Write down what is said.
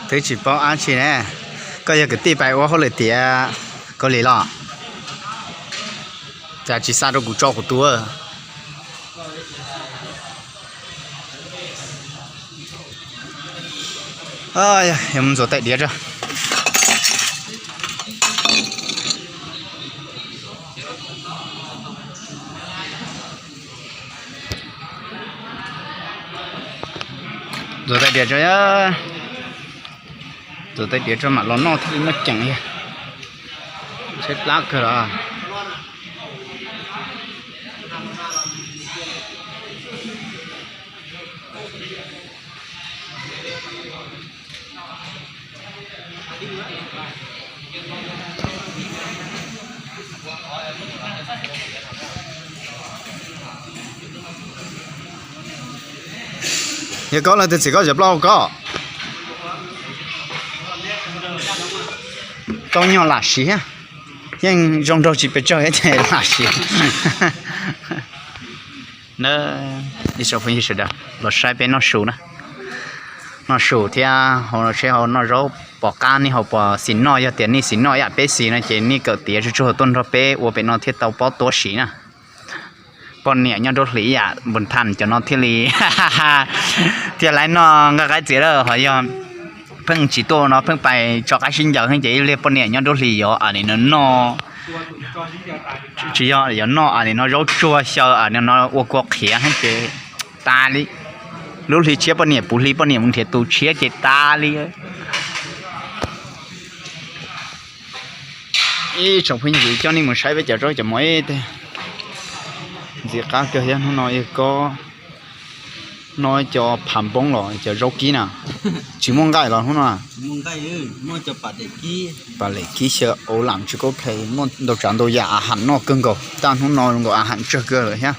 Twb tsis paub dab tsi ne. Koj yog kwv tij pais ua hauj lwm tiav Kaus Lim los? Cas tsis xa rau kuv tso kuv tus? Yog mus ntxuav tais diav tso. Ntxuav tais diav tso, ntxuav tais diav tso mam los noj thiaj li muaj ceem. Tshaib plab kawg los. Yog koj leej twg txiv koj cov plaub hau koj? Tau nyuag lam siv thiab, yeej zoo nraug tsis pes tsawg thiab ces lam siv. Ib tsoom phooj ywg sawv daws los saib peb noj su na, noj su thiab hauv no seb hauv noj zaub pom qab nej ho puas xis noj, yog tias nej xis noj ib yam peb xis no ces nej kawm tiav tsuag tsuag tuaj nrog peb ua pem no thiaj tau pob tuab siv na. Poj niam nyob nruab hlis ib yam npus thas cov no thiaj li, thiaj li noj nqaij qaib txiav lawm. Ho yog pheej tsis tuaj no pheej pais tso qaib sib ncaws xwb ces ib pliag poj niam nyob nruab hlis yuav a nim no noj, tsis yog yuav noj a nim no zaub tsuag xyaw a nim no ua kua qhiav xwb ces tas li. Lub hli tshiab poj niam puv hli poj niam mus nrhiav tus tshiab ces tas li. Ib tsoom phooj ywg, coj nej mus saib peb cov zaub cov mov ib teg. Ntxim qab kawg thiab. Hnub no yog kob, noj cov phav npoob los cov zaub kib na. Tsis muaj nqaij los hnub no? Pam lem kib xyaw ua lam tsis kaub phe, muaj ntau tsav ntau yam a ham noj kawg nkaus. Tag hnub no zoo nkaus a ham tsawg kawg lawm thiab.